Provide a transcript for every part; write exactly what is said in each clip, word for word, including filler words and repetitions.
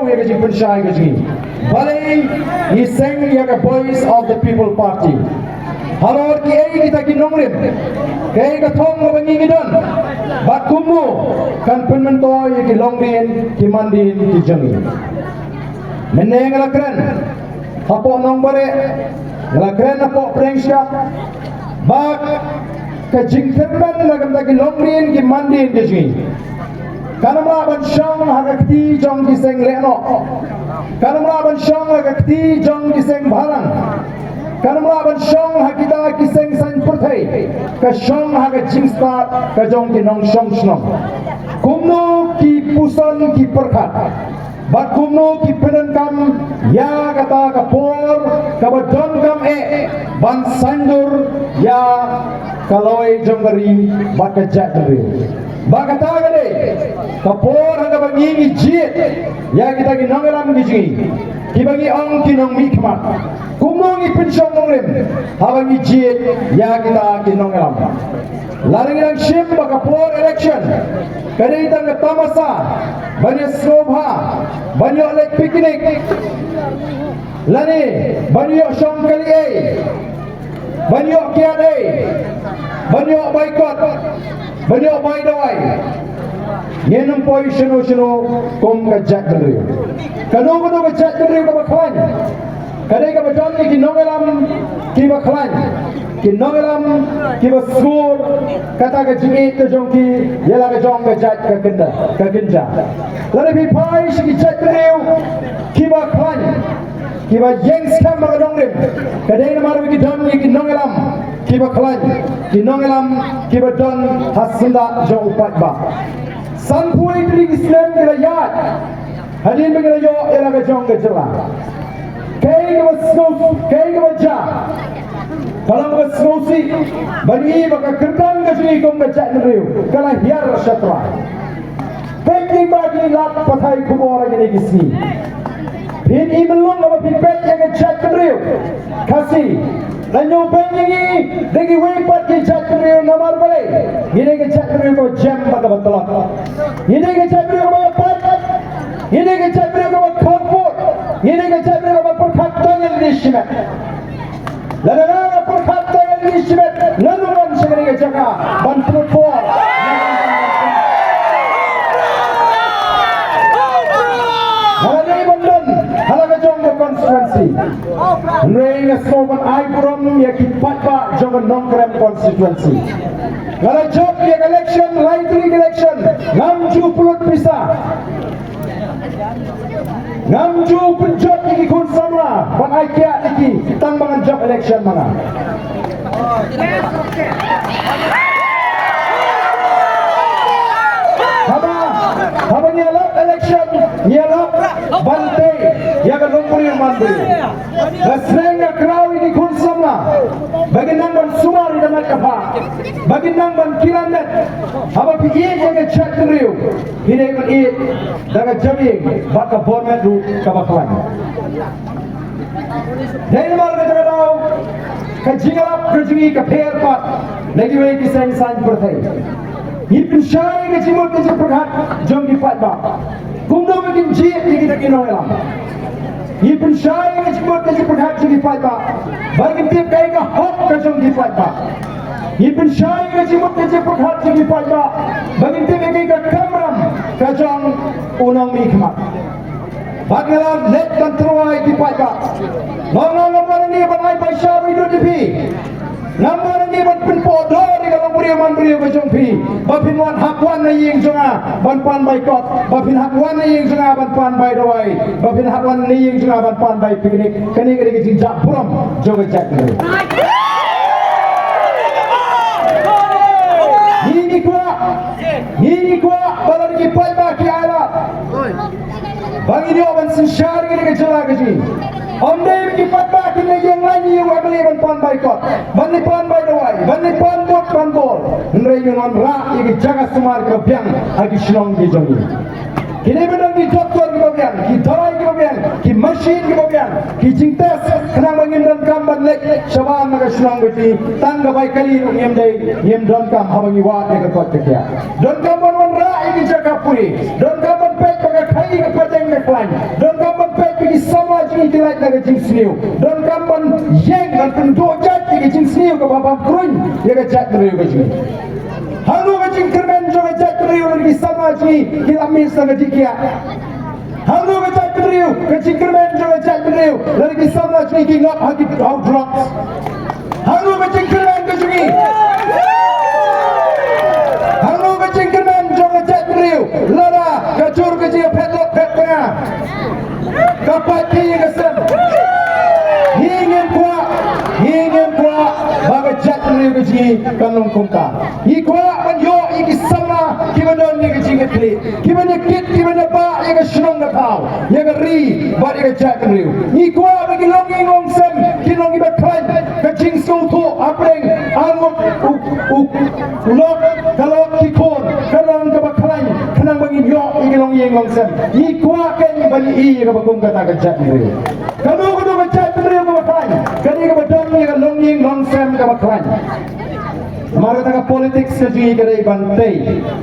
ïa ka jingpynshai ka jong ngi. Balei ngi seng ïa ka Voice of the People Party? Halor kiei kita ki nongrim? Kaei ka thong kaba ngi ngi don? Bad kumno kan pynmyntoi ïa ki longdien ki mandien ki jong ngi? Mynne nga la kren hapoh Nongbareh, nga la kren hapoh Pdeng Shyiap, ba ka jingkyrmen na ka bynta ki longdien ki mandien ki jong ngi kan ym lah ban shong ha ka kti jong ki seng lehnoh, kan ym lah ban shong ha ka kti jong ki seng bhalang, kan ym lah ban shong ha kita ki seng saiñ pyrthei, ka shong ha ka jingstad ka jong ki nongshong shnong. Kumno ki puson ki pyrkhat bad kumno ki pyndonkam ïa kata ka por kaba donkam eh ban saiñdur ïa ka lawei jong ka ri bad ka jaitbynriew. Ba kata ka dei ka por ha kaba ngi ngi jied ïa kita ki nongïalam ki jong ngi, kiba ngi ong ki nongmihkhmat. Kumno ngi pynshong nongrim haba ngi jied ïa kita ki nongïalam? Lada ngi dang shim ba ka por election ka dei tang ka tamasa ban ïa sngewbha, ban ïoh leit picnic, lane ban ïoh shong kali ei, ban ïoh kiad ei, ban ïoh bai kot, ban ïoh bai dawai, ngin ym poi shano shano kum ka jaitbynriew. Kano kano ka jaitbynriew kaba khlaiñ ka dei kaba don ïa ki nongïalam kiba khlaiñ, ki nongïalam kiba sngewthuh kata ka jingïeit ka jong ki ïa la ka jong ka jait ka kynja, ka kynja. Lada phi phai sha ki jaitbynriew kiba khlaiñ, kiba ïeng skhem ha ka nongrim, ka dei namar ba ki don ïa ki nongïalam kiba khlaiñ, ki nongïalam kiba don ha syndah jong u paidbah. Sanphew tylli ki snem ki la ïaid hadien ba ngi la ïoh ïa la ka jong ka jylla. Kaei kaba sngewsih, kaei kaba jia? Ka long kaba sngewsih ban ïohi ba ka kyrdan ka jong ngi kum ka jaitbynriew ka la hiar shatrai. Peit lyngba ki lad pathai khubor ha kine ki sngi. Phin i mlung haba phi peit ïa ka jaitbynriew Khasi. Lano peit ïa ngi da kiwei pat ki jaitbynriew, namar balei? Ngi dei ka jaitbynriew kaba jem bad kaba tlot. Ngi dei ka jaitbynriew kaba ïapait. Ngi dei ka jaitbynriew kaba kyrpad. Ngi dei ka jaitbynriew kaba pyrkhat tang ïa lade shimet. Lada nga nga pyrkhat tang ïa lade shimet, ngan wan sha kane ka jaka ban pynpor. Nga la dei ban don ha la ka jong ka constituency. Hynrei nga sngew ban ai burom ïa ki paidbah jong ka Nongkrem constituency. Nga la jop ïa ka election, lai tylli ka election, ngam ju pynlut pisa. Ngam ju pynjop ïa ki khun samla ban ai kiad ïa ki tang ba ngan jop election ma nga. Haba, haba ngi ïalap election, ngi ïalap ban tei ïa ka longbriew manbriew. Nga sneng nga kraw ïa ki khun samla ba kin nang ban sumar ïa ka met ka phad, ba kin nang ban kilan met. Haba phi ïeit ïa ka jaitbynriew, phi dei ban ïeit da ka jabieng bad ka bor met ruh kaba khlaiñ. Dei namar kata ka daw ka jingïalap ka jong ngi ka pher pat na kiwei ki seng saiñ pyrthei. Ngi pynshai ka jingmut ka jingpyrkhat jong ki paidbah. Kumno ba kin jied ïa kita ki nongïalam. Ngi pynshai ka jingmut ka jingpyrkhat jong ki paidbah ba kin tip kaei ka hok ka jong ki paidbah. Ngi pynshai ka jingmut ka jingpyrkhat jong ki paidbah ba kin tip kaei ka kamram ka jong u nongmihkhmat. Bad nga la leit ban tyrwa ïa ki paidbah. Nga ong ngam wan hangne ban ai paisa ruh ïa phi. Ngam wan hangne ban pynpoh dor ïa ka longbriew manbriew ka jong phi ba phin wan hap wan na ïing jong nga ban pan bai kot, ba phin hap wan na ïing jong nga ban pan bai dawai, ba phin hap wan na ïing jong nga ban pan bai picnic. Kane ka dei ka jingjah burom jong ka jaitbynriew. Ngi ngi kwah, ngi ngi kwah ba lada ki paidbah ki ai lad ba ngin ïoh ban synshar ïa ka jylla ka jong ngi. Ym dei ba ki paidbah kin ïeng lain ïa u MLA ban pan bai kot, ban ïa pan bai dawai, ban ïa pan vote pan bor. Hynrei ngin wanrah ïa ki jaka sumar kiba biang ha ki shnong ki jong ngi. Kin ïa ban don ki doktor kiba biang, ki dawai kiba biang, ki machine kiba biang, ki jingtest khnang ba ngim donkam ban leit shabar na ka shnong ka jong ngi, tang ka bai kali ruh ngim dei, ngim donkam haba ngi wad ïa ka koit ka khiah. Donkam ban wanrah ïa ki jaka pule. Donkam ban peit ba ka khaii ka pateng ka khlaiñ. Ngi ki lait na ka jingsniew. Donkam ban ïeng ban pynduh jait ïa ka jingsniew kaba bam kruiñ ïa ka jaitbynriew ka jong ngi. Hangno ka jingkyrmen jong ka jaitbynriew lada ki samla jong ngi ki la miss na ka jingkiar? Hangno ka jaitbynriew, ka jingkyrmen jong ka jaitbynriew lada ki samla jong ngi ki ngop ha ki, ha u drugs? Hangno ka jingkyrmen ka jong ngi? Hangno ka jingkyrmen jong ka jaitbynriew lada ka jur ka jingphet lok phet tnga ka pait ïa ka sem? Ngi ngim kwah, ngi ngim kwah ba ka jaitbynriew ka jong ngi kan long kumta. Ngi kwah ban ïoh ïa ki samla kiba don ïa ka jingkitkhlieh, kiba ïa kit, kiba ïa bah ïa ka shnong ka thaw, ïa ka ri bad ïa ka jaitbynriew. Ngi kwah ba ki longïing longsem kin long kiba khlaiñ. Ka jingsngewthuh hapdeng arngut u, u, u lok, ka lok ki khun kan long kaba khlaiñ khnang ba ngin ïoh ïa ki longïing longsem. Ngi kwah kein ban ïohi ïa kaba kum kata ka jaitbynriew. Kano kano ka jaitbynriew kaba khlaiñ ka dei kaba don ïa ka longïing longsem kaba khlaiñ. Namar kata ka politics ka jong ngi ka dei ban tei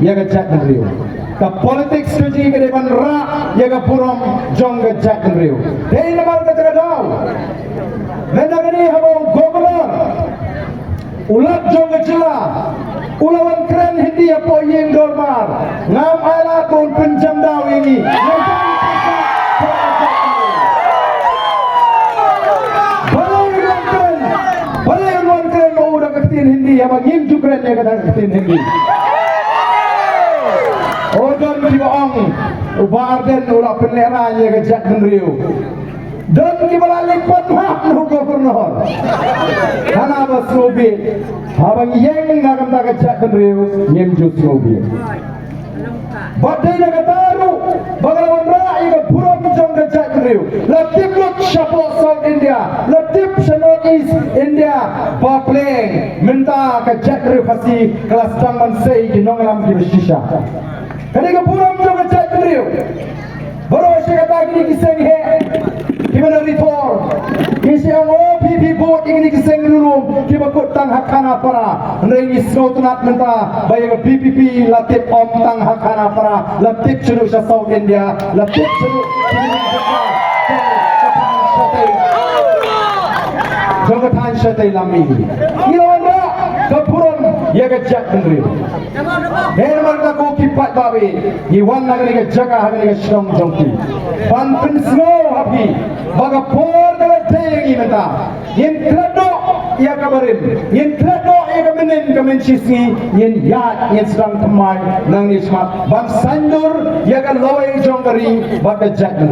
ïa ka jaitbynriew. Ka politics ka jong ngi ka dei ban rah ïa ka burom jong ka jaitbynriew. Dei namar kata ka daw mynta kane haba u governor, u lat jong ka jylla, u la wan kren Hindi hapoh ïing dorbar, ngam ai lad ba un pynjam daw ïa ngi. Balei u wan kren, balei u wan kren ma u da ka ktien Hindi haba ngim ju kren ïa kata ka ktien Hindi? O don kiba ong u Bah Ardent u la pynlehrain ïa ka jaitbynriew. Don kiba la leit pan map na u governor. Hana ba sngewbha haba ngi ïeng na ka bynta ka jaitbynriew ngim ju sngewbha. Bad dei na kata ruh ba ka la wanrah ïa ka burom jong ka jaitbynriew. La tip lut shapoh South India, la tip sha North East India ba pleng mynta ka jaitbynriew Khasi ka la sdang ban sei ki nongïalam kiba shisha. Ka dei ka burom jong ka jaitbynriew. Baroh shi katta kine ki seng heh kiba na Ri Thor ki shu ong, o phi, phi vote ïa kine ki seng riewlum kiba kut tang ha Khanapara. Hynrei ngi sngewtynnat mynta ba ïa ka V P P la tip ym tang ha Khanapara, la tip shaduh sha South India, la tip shaduh jong ka thaiñ shatei Lammi. Ngi la wanrah ka burom ïa ka jaitbynriew. Hynrei namar kata ko ki paidbah, ngi wan na kane ka jaka ha kane ka shnong jong phi ban pynsngew ha phi ba ka por ka la dei ïa ngi mynta. Ngin klet noh ïa ka barim, ngin klet noh ïa ka mynnin ka mynshisngi, ngin ïaid, ngin sdang thymmai nangne shakhmat ban saiñdur ïa ka lawei jong ka ri bad ka jaitbynriew.